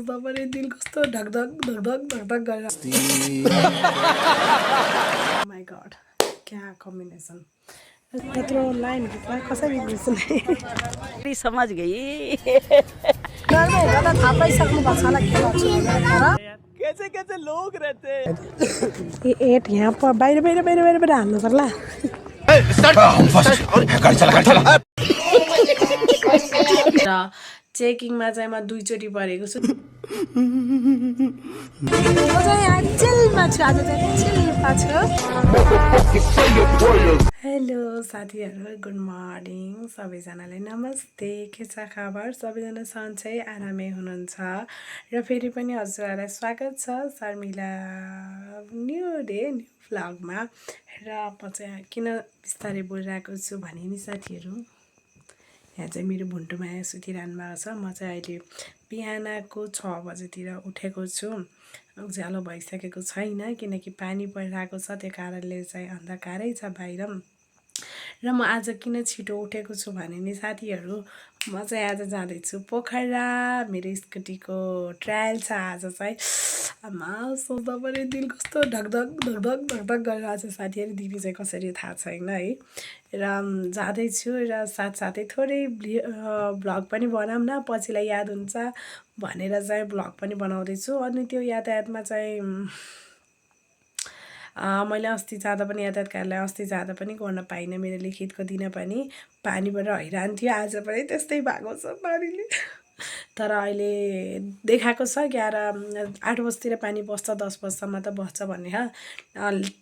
तपाईँ दिल कस्तो ढकढक ढकढक ढकढक गरेर माई गड क्या कम्बिनेसन यत्रो लाइन भित्र कसरी घुस्ने समझ गई गर्दै हेर्दा त थाहा पाइसक्नु भएको छ होला के गर्छु भनेर कैसे कैसे लोग रहते हैं एट यहाँ बाहिर बाहिर बाहिर बाहिर बाहिर हाल्नु पर्ला र चेकिङमा चाहिँ म 2 चोटि परेको छु म चाहिँ आज चिलमा छु आज चाहिँ चिलमा छु हेलो साथीहरू गुड मर्निङ सबैजनालाई नमस्ते के छ खबर सबैजना सन्चै आरामै हुनुहुन्छ र फेरि पनि हजुरहरूलाई स्वागत छ शर्मिला न्यू डे न्यू भ्लगमा र म चाहिँ किन बिस्तारै बोलिरहेको छु भने नि साथीहरू यहाँ चाहिँ मेरो भुन्टुमा सुतिरहनु भएको छ म चाहिँ अहिले बिहानको 6 बजेतिर उठेको छु उज्यालो भइसकेको छैन किनकि पानी परिरहेको छ त्यो कारणले चाहिँ अन्धकारै छ बाहिर र म आज किन छिटो उठेको छु भने नि साथीहरू म चाहिँ आज जाँदैछु पोखरा मेरो स्कुटीको ट्रायल छ आज चाहिँ आमा सोच्दा पनि दिल कस्तो ढकढक ढकढक ढकढक गरिरहेको छ साथीहरू दिदी चाहिँ कसरी थाहा छैन है र जाँदैछु र साथसाथै थोरै भ्लग पनि बनाऊँ न पछिलाई याद हुन्छ भनेर चाहिँ भ्लग पनि बनाउँदैछु अनि त्यो यातायातमा चाहिँ मैले अस्ति जाँदा पनि यातायात कार्यालय अस्ति जाँदा पनि गर्न पाइनँ मेरो लिखितको दिन पनि पानीबाट हैरान थियो आज पनि त्यस्तै भएको छ पानीले तर अहिले देखाएको छ 8 बजीतिर पानी बस्छ 10 बजीसम्म त बस्छ भन्ने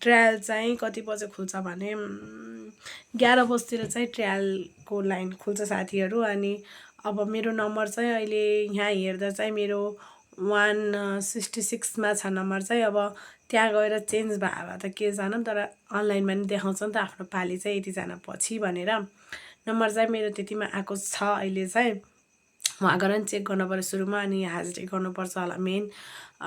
ट्रायल चाहिँ कति बजे खुल्छ भने 11 बजीतिर चाहिँ ट्रायलको लाइन खुल्छ साथीहरू अनि अब मेरो नम्बर चाहिँ अहिले यहाँ हेर्दा चाहिँ मेरो 166 मा छ नम्बर चाहिँ अब त्यहाँ गएर चेन्ज भयो भए त के जानौँ तर अनलाइनमा नि देखाउँछ नि त आफ्नो पाली चाहिँ यतिजना पछि भनेर नम्बर चाहिँ मेरो त्यतिमा आएको छ अहिले चाहिँ वहाँ गएर नि चेक गर्नुपर्छ सुरुमा अनि हाजिरी गर्नुपर्छ होला मेन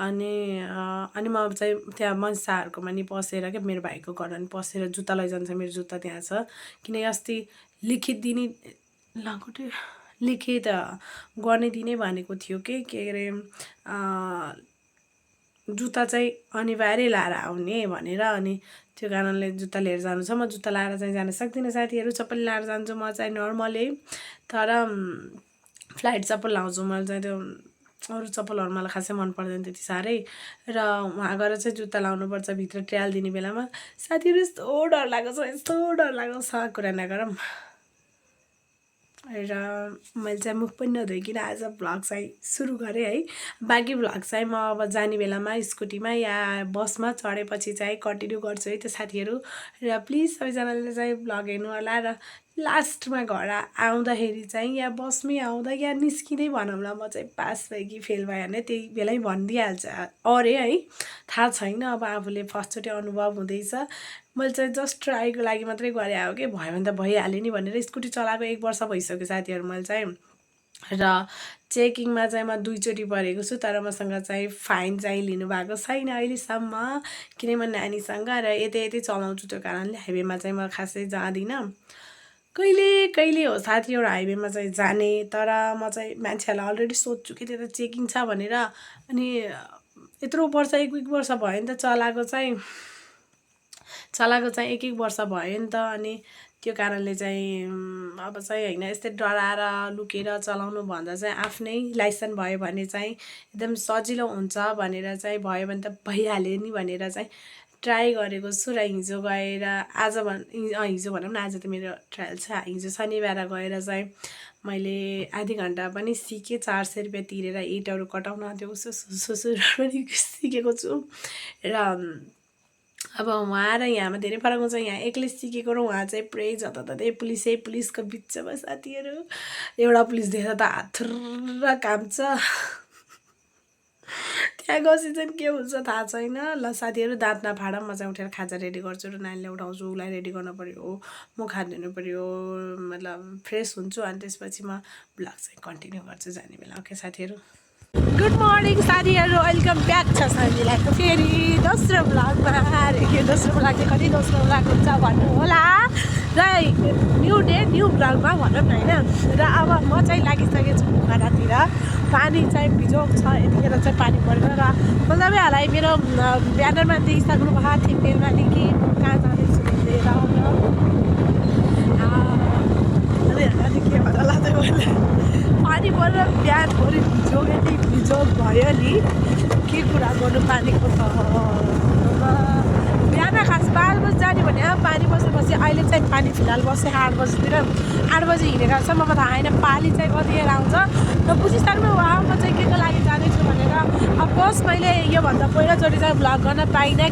अनि म चाहिँ त्यहाँ मन्साहरूकोमा नि पसेर क्या मेरो भाइको घरमा नि पसेर जुत्ता लैजान्छ मेरो जुत्ता त्यहाँ छ किनकि अस्ति लिखित दिने लिखित गर्ने दिने भनेको थियो के अरे जुत्ता चाहिँ अनिवार्य लाएर आउने भनेर अनि त्यो कारणले जुत्ता लिएर जानु छ म जुत्ता लाएर चाहिँ जान सक्दिनँ साथीहरू चप्पल लाएर जान्छु म चाहिँ नर्मलै तर फ्लाइट चप्पल लाउँछु मैले चाहिँ त्यो अरू चप्पलहरू मलाई खासै मन पर्दैन त्यति साह्रै र वहाँ गएर चाहिँ जुत्ता लाउनुपर्छ भित्र ट्रायल दिने बेलामा साथीहरू यस्तो डर लागेको छ कुरा नगरौँ र मैले चाहिँ मुख पनि नधोइकन आज भ्लग चाहिँ सुरु गरेँ है बाँकी भ्लग चाहिँ म अब जाने बेलामा स्कुटीमा या बसमा चढेपछि चाहिँ कन्टिन्यू गर्छु है त्यो साथीहरू र प्लिज सबैजनाले चाहिँ भ्लग हेर्नु होला र लास्टमा घर आउँदाखेरि चाहिँ या बसमै आउँदा या निस्किँदै भनौँला म चाहिँ पास भएँ कि फेल भयो भने त्यही बेलै भनिदिइहाल्छ अरे है थाहा छैन अब आफूले फर्स्टचोटि अनुभव हुँदैछ मैले चाहिँ जस्ट ट्राईको लागि मात्रै गरे हो कि भयो भने त भइहाल्यो नि भनेर स्कुटी चलाएको 1 वर्ष भइसक्यो साथीहरू मैले चाहिँ र चेकिङमा चाहिँ म 2 चोटि परेको छु तर मसँग चाहिँ फाइन चाहिँ लिनुभएको छैन अहिलेसम्म किनकि म नानीसँग र यतै चलाउँछु त्यो कारणले हाइवेमा चाहिँ म खासै जाँदिनँ कहिले हो साथीहरू हाइवेमा चाहिँ जाने तर म चाहिँ मान्छेहरूलाई अलरेडी सोध्छु कि त्यता चेकिङ छ भनेर अनि यत्रो वर्ष 1 वर्ष भयो नि त चलाएको चाहिँ 1 वर्ष भयो नि त अनि त्यो कारणले चाहिँ अब चाहिँ हैन यस्तै डराएर लुकेर चलाउनु भन्दा चाहिँ आफ्नै लाइसेन्स भयो भने चाहिँ एकदम सजिलो हुन्छ भनेर चाहिँ भयो भने त भइहाल्यो नि भनेर चाहिँ ट्राई गरेको छु र हिजो गएर हिजो भनौँ न आज त मेरो ट्रायल छ हिजो शनिबार गएर चाहिँ मैले आधी घन्टा पनि सिकेँ 400 रुपियाँ तिरेर इटहरू कटाउन त्यो सुसुर पनि सिकेको छु र अब वहाँ र यहाँमा धेरै फरक हुन्छ यहाँ एक्लै सिकेको र वहाँ चाहिँ पुरै जताततै पुलिसको बिचमा साथीहरू एउटा पुलिस देख्दा त हातुर काम्छ त्यहाँ गएपछि चाहिँ के हुन्छ थाहा छैन ल साथीहरू दाँत नफाड म चाहिँ उठेर खाजा रेडी गर्छु र नानीलाई उठाउँछु उसलाई रेडी गर्नु पर्यो म खाना दिनु पर्यो मतलब फ्रेस हुन्छु अनि त्यसपछि म भ्लग चाहिँ कन्टिन्यू गर्छु जाने बेला ओके साथीहरू गुड मर्निङ साथीहरू, वेलकम ब्याक छ साथीलाई फेरि दोस्रो ब्लगमा। यो दोस्रो ब्लग चाहिँ कति दोस्रो ब्लग हुन्छ भन्नु होला र न्यू डे न्यू ब्लगमा भनौँ न होइन। र अब म चाहिँ लागिसकेको छु पोखरातिर। पानी चाहिँ बिजोग छ, यतिखेर चाहिँ पानी परेन। र मतलब हालै मेरो ब्यानरमा देखिसक्नु भएको थियो बेलमाली कि कहाँ जाँदैछु लिएर के भएर लाँदै मैले पानी परेर बिहानभरि भिजोग यति बिजोग भयो नि के कुरा गर्नु पानीको त। बिहान खास 12 बजी जाने भने पानी बसेपछि अहिले चाहिँ पानी फिलहाल बसेँ 8 बजीतिर। 8 बजी हिँडेर छ मलाई थाहा होइन पानी चाहिँ कतिखेर आउँछ। र बुझिसक्नु भयो म चाहिँ के को लागि जाँदैछु भनेर। अफकोर्स मैले योभन्दा पहिलोचोटि चाहिँ भ्लग गर्न पाइनँ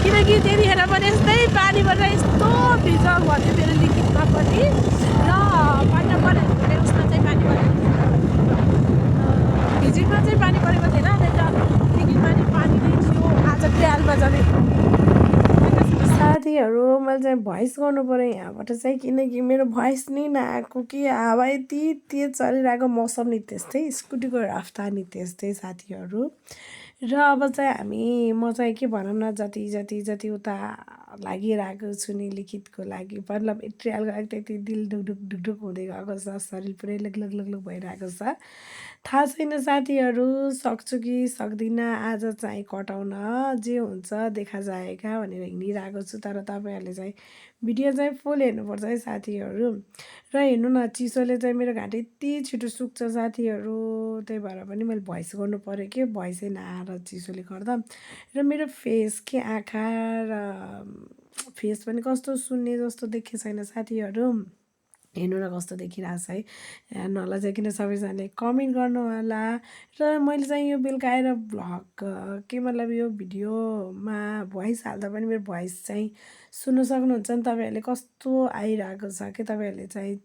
किनकि त्यतिखेर पनि यस्तै पानी परेर यस्तो भिजोग भन्थ्यो मेरो लिखितमा पनि। र पढ्न पऱ्यो भने उसमा चाहिँ पानी परेको थिएन, भिजिटमा चाहिँ पानी परेको थिएन। लिखितमा नि पानी नै थियो। आज ट्रायलमा जाने साथीहरू मैले चाहिँ भोइस गर्नु पऱ्यो यहाँबाट चाहिँ किनकि मेरो भोइस नै नआएको कि हावा यति तेज चलिरहेको, मौसम नि त्यस्तै, स्कुटीको रफ्तार नि त्यस्तै साथीहरू। र अब चाहिँ म चाहिँ के भनौँ न जति उता लागिरहेको छु नि लिखितको लागि, मतलब ट्रायल गरेको त्यति दिल ढुकढुक हुँदै गएको छ, शरीर पुरै लुक भइरहेको छ। थाहा छैन साथीहरू सक्छु कि सक्दिनँ आज चाहिँ कटाउन, जे हुन्छ देखा जाएगा भनेर हिँडिरहेको छु। तर तपाईँहरूले चाहिँ भिडियो चाहिँ फुल हेर्नुपर्छ है साथीहरू। र हेर्नु न चिसोले चाहिँ मेरो घाँटी यति छिटो सुक्छ साथीहरू, त्यही भएर पनि मैले भोइस गर्नु पऱ्यो कि भोइसै नआएर चिसोले गर्दा। र मेरो फेस के आँखा र फेस पनि कस्तो सुन्ने जस्तो देखेको छैन साथीहरू। हेर्नु न कस्तो देखिरहेको छ है, नलजाइकन सबैजनाले कमेन्ट गर्नु होला। र मैले चाहिँ यो बेलुका आएर भ्लग के मतलब यो भिडियोमा भोइस हाल्दा पनि मेरो भोइस चाहिँ सुन्नु सक्नुहुन्छ नि तपाईँहरूले कस्तो आइरहेको छ कि। तपाईँहरूले चाहिँ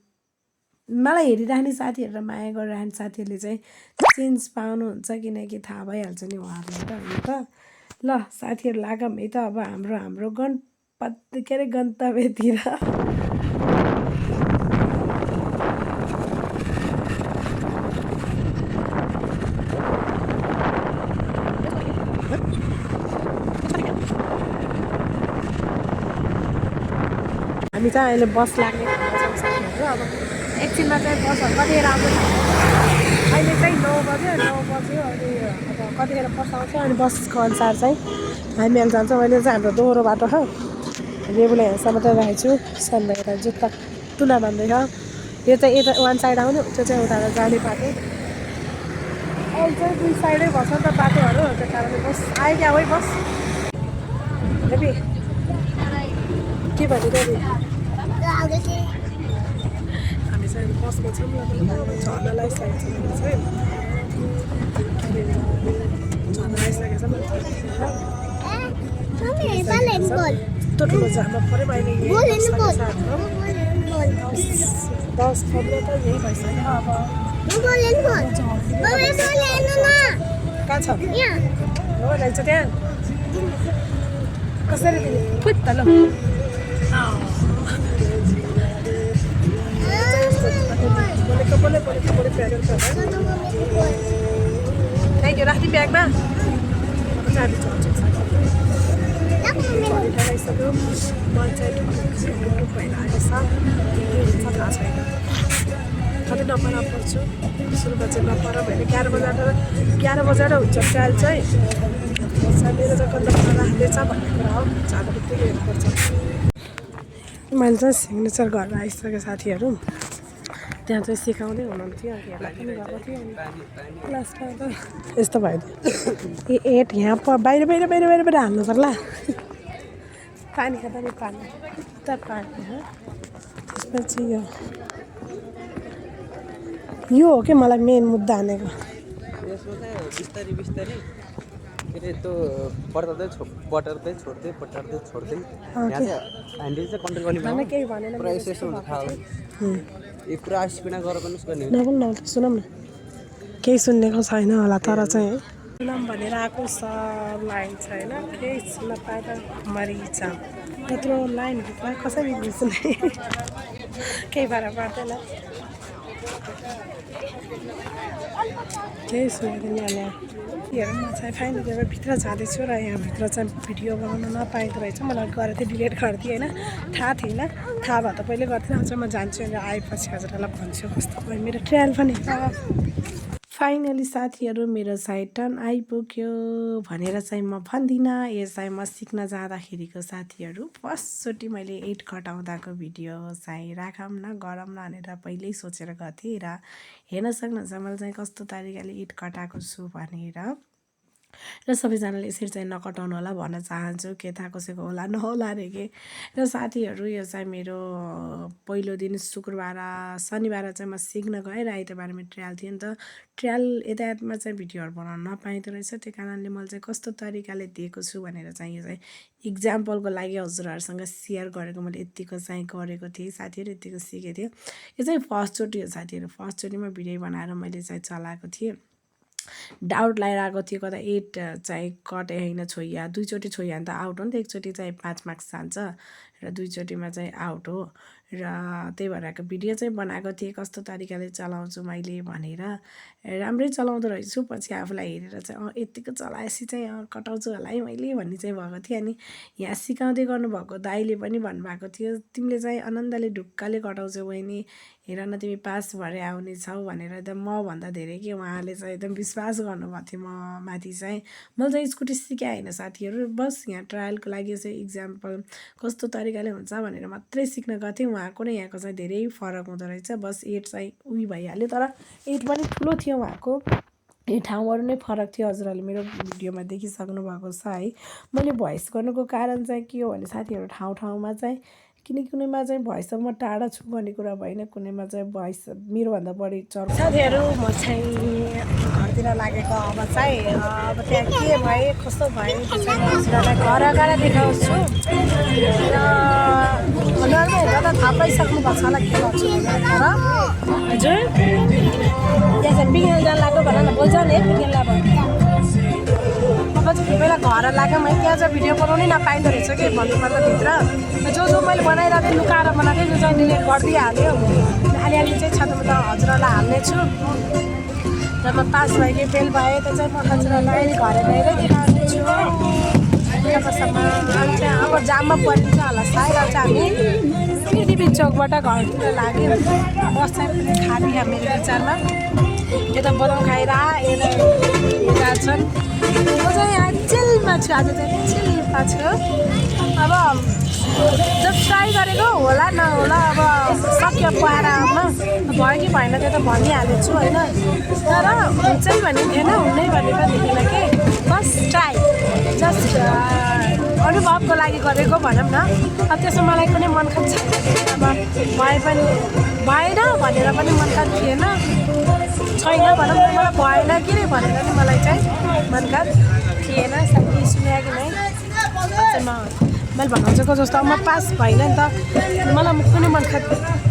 मलाई हेरिरहने साथीहरू र माया गरिरहने साथीहरूले चाहिँ चेन्ज पाउनुहुन्छ किनकि थाहा भइहाल्छ नि उहाँहरूलाई त होइन त। ल साथीहरू लागौँ है त अब हाम्रो गन्तव्यतिर। हामी चाहिँ अहिले बस लाग्ने ठाउँमा छौँ साथीहरू। अब एकछिनमा चाहिँ बसहरू कतिखेर आउँछ अहिले चाहिँ 9 बज्यो अनि अब कतिखेर बस आउँछ अनि बसको अनुसार चाहिँ हामी अहिले जान्छौँ। अहिले चाहिँ हाम्रो दोहोरो बाटो छ, रेबुले यहाँसम्म चाहिँ राखेको छु। सानो एउटा जुत्ता तुना बान्दैछ, यो चाहिँ यता वान साइड आउने, त्यो चाहिँ उता जाने बाटो। अहिले चाहिँ 2 साइडै भन्छ नि त बाटोहरू, त्यो कारणले बस आयो क्या है बस। रेबी के भन्यो रेबी? हामी चाहिँ बसमा छौँ, झर्न लगाइसकेको छ मैले चाहिँ, झर्न लगाइसकेको छ मैले यस्तो ठुलो झर्न पऱ्यो अहिले 10-15 त यही भइसक्यो। अब कहाँ छ हो रहेछ त्यहाँ कसरी दिने फुत्त ल बोलेको प्याकेट छ। थ्याङ्क यू, राख्ने ब्यागमा जाने चल्छ लगाइसक्यो। मन चाहिँ भइरहेको छ, के हुन्छ थाहा छैन। कति नपरा पर्छु सुरुमा चाहिँ नपरा भने 11 बजेर हुन्छ ट्रायल चाहिँ। मेरो चाहिँ कता राख्दैछ भन्ने कुरा हो, जाँदा बित्तिकै हेर्नुपर्छ। मैले चाहिँ सिग्नेचर गरेर आइसकेँ साथीहरू, त्यहाँ चाहिँ सिकाउँदै हुनुहुन्थ्यो, हेर्दा पनि गएको थियो। क्लासमा त यस्तो भयो ए 8 यहाँ बाहिर हाल्नु पर्ला। पानी खाँदा नि पानी त पानी त्यसपछि यो हो कि मलाई मेन मुद्दा हानेको। यसमा चाहिँ बिस्तारी के अरे त्यो पटार्दै छोड्दै यहाँ चाहिँ ह्यान्डल चाहिँ कन्ट्रोल गर्ने मलाई केही भनेन, पुरा यस्तो हुन्छ थाहा होला। यो पुरा स्पिडमा गरेर पनि गर्ने नबोल न सुनौँ न, केही सुन्नेको छैन होला तर चाहिँ है सुनौँ भनेर आएको सब लाइन छैन, केही सुन्न पाएर मरिन्छ। यत्रो लाइनभित्र कसरी बुझ्ने केही भएर पर्दैन। त्यही सोधेँ मलाई हेरौँ म चाहिँ फाइनली अब भित्र जाँदैछु र यहाँभित्र चाहिँ भिडियो बनाउन नपाएको रहेछ मलाई गरेर चाहिँ डिलिट गरिदिएँ होइन थाहा थिएन थाहा भए त पहिले गर्थेँ आज म जान्छु र आएपछि हजुरहरूलाई भन्छु कस्तो भयो मेरो ट्रायल पनि फाइनली साथीहरू मेरो चाहिँ टर्न आइपुग्यो भनेर चाहिँ म भन्दिनँ यो चाहिँ म सिक्न जाँदाखेरिको साथीहरू फर्स्टचोटि मैले 8 घटाउँदाको भिडियो चाहिँ राखौँ न गरौँ न भनेर पहिल्यै सोचेर गएको थिएँ र हेर्न सक्नुहुन्छ मैले चाहिँ कस्तो तरिकाले 8 घटाएको छु भनेर र सबैजनाले यसरी चाहिँ नकटाउनु होला भन्न चाहन्छु के थाहा कसैको होला नहोला अरे के र साथीहरू यो चाहिँ मेरो पहिलो दिन शुक्रबार शनिबार चाहिँ म सिक्न गएँ र आइतबार मेरो ट्रायल थियो नि त ट्रायल यतायतमा चाहिँ भिडियोहरू बनाउन नपाइँदो रहेछ त्यो कारणले मैले चाहिँ कस्तो तरिकाले दिएको छु भनेर चाहिँ यो चाहिँ इक्जाम्पलको लागि हजुरहरूसँग सेयर गरेको मैले यत्तिको चाहिँ गरेको थिएँ साथीहरू यत्तिको सिकेको थिएँ यो चाहिँ फर्स्टचोटि हो साथीहरू फर्स्टचोटिमा भिडियो बनाएर मैले चाहिँ चलाएको थिएँ डाउट लगाइरहेको थियो कता 8 चाहिँ कटे होइन छोइया दुईचोटि छोइया भने त आउट हो नि त एकचोटि चाहिँ 5 मार्क्स जान्छ र दुईचोटिमा चाहिँ आउट हो र त्यही भएर भिडियो चाहिँ बनाएको थिएँ कस्तो तरिकाले चलाउँछु मैले भनेर राम्रै चलाउँदो रहेछु पछि आफूलाई हेरेर चाहिँ यत्तिको चलाएपछि चाहिँ कटाउँछु होला है मैले भन्ने चाहिँ भएको थियो अनि यहाँ सिकाउँदै गर्नुभएको दाइले पनि भन्नुभएको थियो तिमीले चाहिँ आनन्दले ढुक्कले कटाउँछौ बहिनी हेर न तिमी पास भएर आउने छौ भनेर एकदम मभन्दा धेरै के उहाँले चाहिँ एकदम विश्वास गर्नुभएको थियो म माथि चाहिँ मैले चाहिँ स्कुटी सिकाएँ होइन साथीहरू बस यहाँ ट्रायलको लागि चाहिँ इक्जाम्पल कस्तो तरिकाले हुन्छ भनेर मात्रै सिक्न गएको थिएँ उहाँको र यहाँको चाहिँ धेरै फरक हुँदो रहेछ बस 8 चाहिँ उही भइहाल्यो तर 8 पनि ठुलो थियो उहाँको यो ठाउँहरू नै फरक थियो हजुरहरूले मेरो भिडियोमा देखिसक्नु भएको छ है मैले भोइस गर्नुको कारण चाहिँ के हो भने साथीहरू ठाउँमा चाहिँ किनकि कुनैमा चाहिँ भोइस म टाढा छु भन्ने कुरा भएन कुनैमा चाहिँ भोइस मेरोभन्दा बढी चर् साथीहरू म चाहिँ घरतिर लागेको अब चाहिँ अब त्यहाँ के भए कस्तो भए त्यो चाहिँ म हजुरहरूलाई घर अगाडि देखाउँछु र अनुहारमा हेर्दा त थाहा पाइसक्नु भएको छ होला के गर्छु तर हजुर त्यहाँ चाहिँ पिङेल जान लाग्यो भन न बोल्छ नि है पिङेल अब अब चाहिँ बेला घर लाग्यो मैले त्यहाँ चाहिँ भिडियो बनाउनै नपाइँदो रहेछ कि भन्नुपर्दा भित्र जो मैले बनाइरहेको थिएँ लुकाएर बनाएको थिएँ जो चाहिँ डिलिट गरिदिइहाल्यो अलिअलि चाहिँ छ त म त हजुरहरूलाई हाल्नेछु र म पास भएँ कि फेल भएँ त्यो चाहिँ म हजुरहरूलाई अहिले घर गएर देखाउनेछु तबसम्म चाहिँ अब जाममा परिन्छ होला सायद अब चाहिँ हामी पृथ्वी चौकबाट घरतिर लाग्यो बस चाहिँ खाली मेरो विचारमा यता बदाम खाएर यता छन् म चाहिँ यहाँ चिलमा छु आज चाहिँ चिलमा छु अब जब ट्राई गरेको होला नहोला अब सक्यो पाएर आउन भयो कि भएन त्यो त भनिहालेछु होइन तर हुन्छ भन्ने थिएन हुनै भनेको थिएन कि बस ट्राई जस्ट अनुभवको लागि गरेको भनौँ न अब त्यसमा मलाई कुनै मनखान छैन अब भए पनि भएन भनेर पनि मनखान थिएन छैन भनौँ न मलाई भएन कि रे भनेर नि मलाई चाहिँ मनखान थिएन साथी सुने कि नै चाहिँ मैले भन्नु जस्तो अब म पास भएन नि त मलाई कुनै मनखान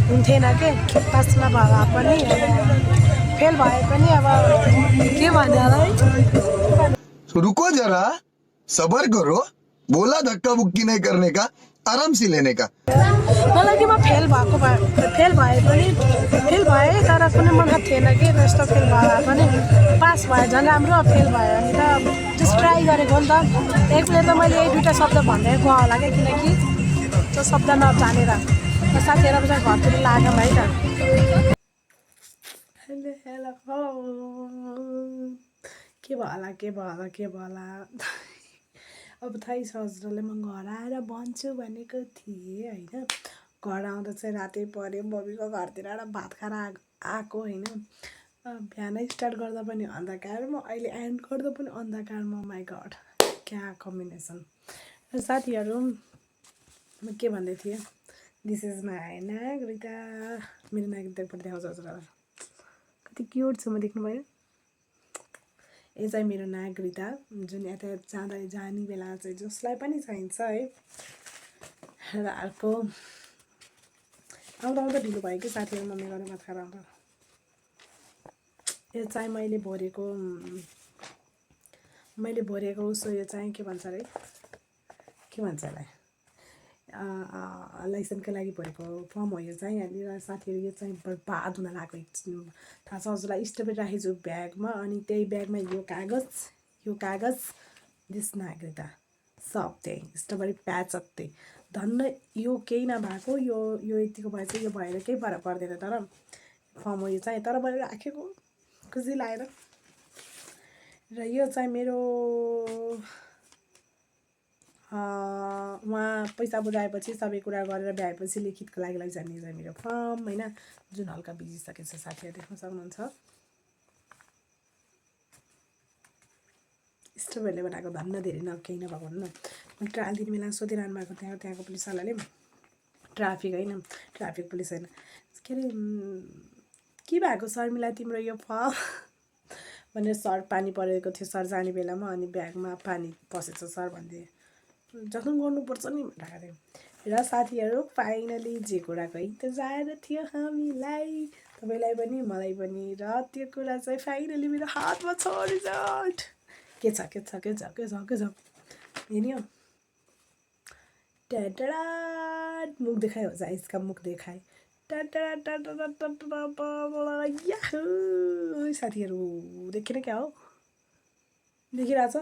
हुन्थेन कि पास नभए पनि फेल भए पनि अब के भनेर रुको जरा सबर करो बोला धक्का बुक्की नहीं करने का आराम से लेने का मलाई कि म फेल भए पनि फेल भएँ तर कुनै मनखान थिएन कि यस्तो फेल भए पनि पास भयो झन् राम्रो फेल भयो भने त जस्ट ट्राई गरेको नि त एकले त मैले 1-2 शब्द भनिदिएको होला क्या किनकि त्यो शब्द नजानेर साथीहरू चाहिँ घरतिर लाग्यौँ है त के भयो होला अब थाहै छ हजुरलाई म घर आएर भन्छु भनेको थिएँ होइन घर आउँदा चाहिँ रातै पऱ्यो मम्मीको घरतिर भात खाएर आएको होइन बिहानै स्टार्ट गर्दा पनि अन्धकारमा अहिले एन्ड गर्दा पनि अन्धकारमा माई गड क्या कम्बिनेसन र साथीहरू म के भन्दै थिएँ दिस इज माई नागरिकता मेरो नागरिकतापट्टि देखाउँछ हजुरलाई कति क्युट छ म देख्नुभयो यो चाहिँ मेरो नागरिकता जुन यता जाने बेला चाहिँ जसलाई पनि चाहिन्छ है र अर्को आउँदा ढिलो भयो कि साथीहरू मम्मी गरेर भात खाएर आउँदा यो चाहिँ मैले भरेको उसो यो चाहिँ के भन्छ अरे के भन्छ यसलाई लाइसेन्सको लागि भरेको फर्म हो यो चाहिँ। यहाँनिर साथीहरू यो चाहिँ बर्बाद हुन लागेको थाहा छ हजुरलाई। स्टोभेट राखेको छु ब्यागमा, अनि त्यही ब्यागमा यो कागज देश नागरिकता सब त्यही स्टोभेट प्याचअप त्यही धन्न यो केही नभएको यो यतिको भए चाहिँ यो भएर केही फरक पर्दैन। तर फर्म हो यो चाहिँ, तर मैले राखेको खुसी लागेर। र यो चाहिँ मेरो उहाँ पैसा बुझाएपछि सबै कुरा गरेर भ्याएपछि लिखितको लागि लैजाने चाहिँ मेरो फर्म होइन, जुन हल्का बिजिसकेको छ साथीहरू देख्न सक्नुहुन्छ। स्टोभेटले बनाएको धन्न धेरै केही नभएको भनौँ न। ट्रायल दिने बेला सोधिरहनु भएको त्यहाँको पुलिसवालाले, ट्राफिक होइन ट्राफिक पुलिस होइन, के अरे के भएको शर्मिला तिम्रो यो फर्म भनेर सर पानी परेको थियो सर जाने बेलामा, अनि ब्यागमा पानी पसेछ सर भन्दै जखन गर्नुपर्छ नि भनेर थियो। र साथीहरू फाइनली जे कुराको इन्तजार थियो हामीलाई, तपाईँलाई पनि मलाई पनि, र त्यो कुरा चाहिँ फाइनली मेरो हातमा छ रिजल्ट। के छ के छ के छ के छ के छ हेर्ने हो। टाटा मुख देखायो हो चाहिँ यसका मुख देखाए टाटा टाटा टाटा याहू। साथीहरू देखेन क्या हो, देखिरहेछ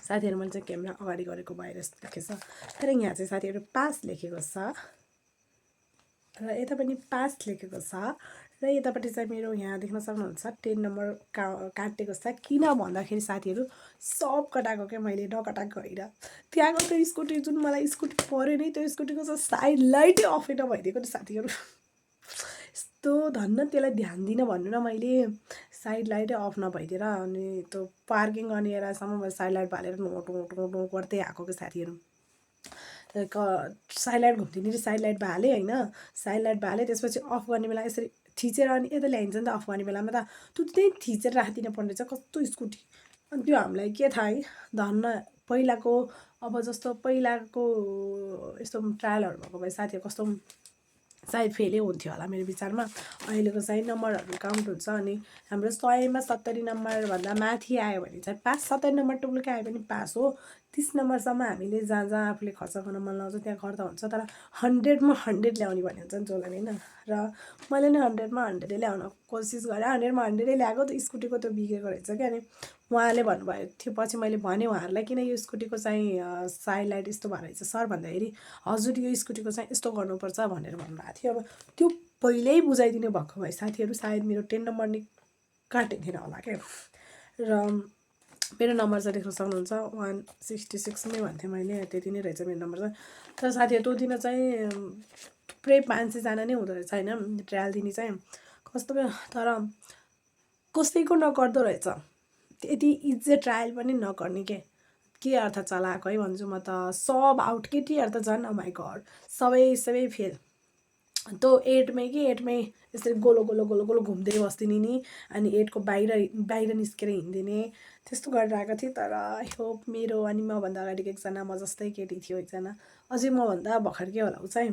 साथीहरू। मैले चाहिँ क्यामेरा अगाडि गरेको भएर यस्तो देखेछ, तर यहाँ चाहिँ साथीहरू पास लेखेको छ र यता पनि पास लेखेको छ। र यतापट्टि चाहिँ मेरो यहाँ देख्न सक्नुहुन्छ 10 नम्बर काटेको छ। किन भन्दाखेरि साथीहरू सब कटाएको क्या मैले, नकटाएको होइन। त्यहाँको त्यो स्कुटी जुन मलाई स्कुटी पऱ्यो नि, त्यो स्कुटीको चाहिँ साइड लाइटै अफै नभइदिएको नि साथीहरू। यस्तो धन्न त्यसलाई ध्यान दिनँ भन्नु न मैले, साइड लाइटै अफ नभइदिएर अनि त्यो पार्किङ गर्ने बेलासम्म साइड लाइट बालेर टो गर्दै आएको क्या साथीहरू। साइड लाइट घुम्दिने साइड लाइट बालेँ होइन, साइड लाइट बालेँ त्यसपछि अफ गर्ने बेला यसरी थिचेर अनि यता ल्याइन्छ नि त अफ गर्ने बेलामा त, त्यो त्यही थिचेर राखिदिनु पर्ने छ कस्तो स्कुटी। अनि त्यो हामीलाई के थाहा है, धन्न पहिलाको अब जस्तो पहिलाको यस्तो ट्रायलहरू भएको भए साथीहरू कस्तो सायद फेलै हुन्थ्यो होला मेरो विचारमा। अहिलेको चाहिँ नम्बरहरू काउन्ट हुन्छ, अनि हाम्रो 100मा 70 नम्बरभन्दा माथि आयो भने चाहिँ पास, 70 नम्बर टुप्लुकै आयो भने पास हो। 30 नम्बरसम्म हामीले जहाँ जहाँ आफूले खर्च गर्न मन लाउँछ त्यहाँ गर्दा हुन्छ, तर 100मा 100 ल्याउने भन्ने हुन्छ नि जसलाई होइन। र मैले नै 100मा 100 ल्याउन कोसिस गरेँ, 100मा 100 ल्याएको। त्यो स्कुटीको त्यो बिग्रेको रहेछ क्या। अनि उहाँले भन्नुभयो थियो, पछि मैले भनेँ उहाँहरूलाई किन यो स्कुटीको चाहिँ साइड लाइट यस्तो भएर रहेछ सर भन्दाखेरि, हजुर यो स्कुटीको चाहिँ यस्तो गर्नुपर्छ भनेर भन्नुभएको थियो। अब त्यो पहिल्यै बुझाइदिनु भएको भए साथीहरू सायद मेरो 10 नम्बर नि काटेको थिएन होला क्या। र मेरो नम्बर चाहिँ देख्न सक्नुहुन्छ 166 नै भन्थेँ मैले, त्यति नै रहेछ मेरो नम्बर चाहिँ। तर साथीहरू त्यो दिन चाहिँ थुप्रै 500जना नै हुँदो रहेछ होइन ट्रायल दिने चाहिँ, कस्तो तर कसैको नगर्दो रहेछ। यति इज्जत ट्रायल पनि नगर्ने के अर्थ चलाएको है भन्छु म त। सब आउट, केटीहरू त झन् माई गड सबै फेल। त्यो 8मै यसरी गोलो गोलो गोलो गोलो घुम्दै बस्दिने नि, अनि 8को बाहिर निस्केर हिँड्दिने त्यस्तो गरेर आएको थिएँ। तर आई होप मेरो अनि मभन्दा अगाडिको एकजना म जस्तै केटी थियो एकजना, अझै मभन्दा भर्खरकै होला ऊ चाहिँ,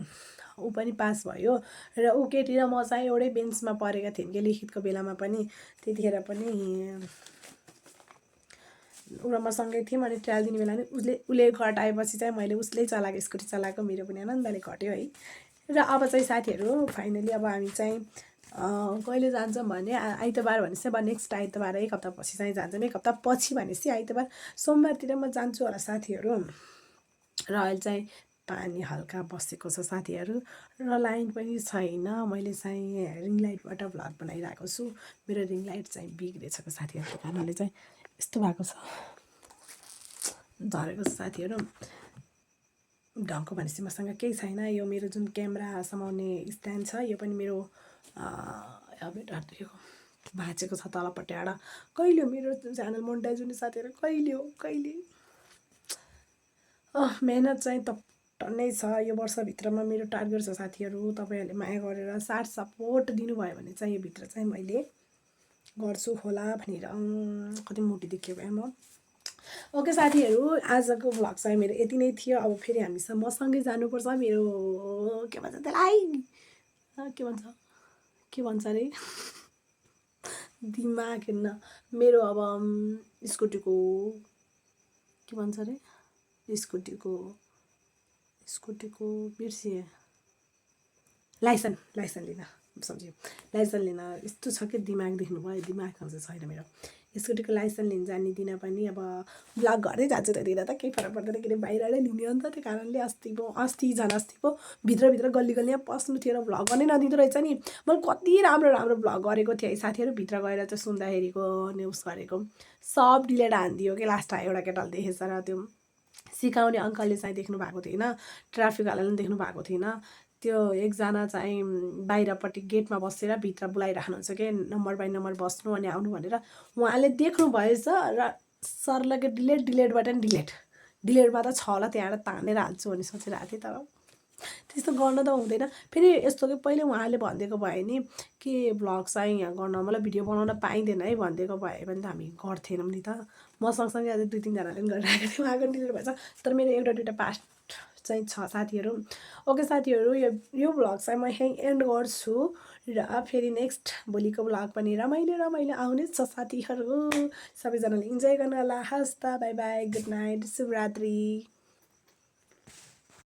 ऊ पनि पास भयो। र ऊ केटी र म चाहिँ एउटै बेन्चमा परेका थियौँ कि लिखितको बेलामा पनि, त्यतिखेर पनि ऊ र म सँगै थियौँ। अनि ट्रायल दिने बेला नि उसले घटाएपछि चाहिँ मैले उसले चलाएको स्कुटी चलाएको, मेरो पनि आनन्दले घट्यो है। र अब चाहिँ साथीहरू फाइनली अब हामी चाहिँ कहिले जान्छौँ भने आइतबार भनेपछि अब नेक्स्ट आइतबार, एक हप्ता पछि चाहिँ जान्छौँ। एक हप्ता पछि भनेपछि आइतबार सोमबारतिर म जान्छु होला साथीहरू। र अहिले चाहिँ पानी हल्का बसेको छ साथीहरू, र लाइन पनि छैन। मैले चाहिँ रिङ लाइटबाट भ्लग बनाइरहेको छु, मेरो रिङ लाइट चाहिँ बिग्रेछ साथीहरू, त्यो कारणले चाहिँ यस्तो भएको छ, झरेको छ साथीहरू। ढङ्गको भनेपछि मसँग केही छैन। यो मेरो जुन क्यामेरा समाउने स्ट्यान्ड छ यो पनि मेरो यो भाँचेको छ तलपट्टिबाट। कहिले हो मेरो च्यानल मोनेटाइज हुने साथीहरू, कहिले हो कहिले। मेहनत चाहिँ टन्नै छ। यो वर्षभित्रमा मेरो टार्गेट छ साथीहरू, तपाईँहरूले माया गरेर साथ सपोर्ट दिनुभयो भने चाहिँ यो भित्र चाहिँ मैले गर्छु होला भनेर। कति मोटी देखियो क्या म। ओके साथीहरू, आजको भ्लग चाहिँ मेरो यति नै थियो। अब फेरि हामीसँग मसँगै जानुपर्छ मेरो के भन्छ त्यसलाई, के भन्छ अरे दिमाग हेर्न, मेरो अब स्कुटीको के भन्छ अरे, स्कुटीको स्कुटीको बिर्सिएँ लाइसेन्स लिन सम्झेँ लाइसेन्स लिन यस्तो छ कि दिमाग देख्नुभयो दिमाग चाहिँ छैन मेरो स्कुटीको लाइसेन्स लिन जाने दिन पनि अब ब्लग गर्दै जान्छु त्यतिर त केही फरक पर्दैन किन बाहिर नै लिने हो नि त त्यो कारणले अस्ति पो भित्रभित्र गल्ली गल्लीमा पस्नु थियो र भ्लग गर्नै नदिँदो रहेछ नि मैले कति राम्रो भ्लग गरेको थिएँ है साथीहरू भित्र गएर चाहिँ सुन्दाखेरिको न्युज गरेको सब डिलेट हानिदियो कि लास्टमा एउटा केटाले देखेछ र त्यो सिकाउने अङ्कलले चाहिँ देख्नु भएको थिएन ट्राफिकवालाले पनि देख्नु भएको थिएन त्यो एकजना चाहिँ बाहिरपट्टि गेटमा बसेर भित्र बोलाइराख्नुहुन्छ कि नम्बर बाई नम्बर बस्नु अनि आउनु भनेर उहाँले देख्नु भएछ र सरलाई डिलेटबाट नि डिलेटमा त छ होला त्यहाँबाट तानेर हाल्छु भन्ने सोचिरहेको थिएँ तर त्यस्तो गर्न त हुँदैन फेरि यस्तो कि पहिले उहाँले भनिदिएको भए नि कि भ्लग चाहिँ यहाँ गर्न मलाई भिडियो बनाउन पाइँदैन है भनिदिएको भए पनि त हामी गर्थेनौँ नि त म सँगसँगै अझै 2-3जनाले पनि गरिरहेको थियौँ उहाँको डिलेट भएछ तर मेरो एउटा दुइटा पास्ट चाहिँ छ साथीहरू ओके साथीहरू यो भ्लग चाहिँ म यहीँ एन्ड गर्छु र फेरि नेक्स्ट भोलिको भ्लग पनि रमाइलो आउनेछ साथीहरू सबैजनाले इन्जोय गर्नु होला हस् त बाई बाई गुड नाइट शुभरात्रि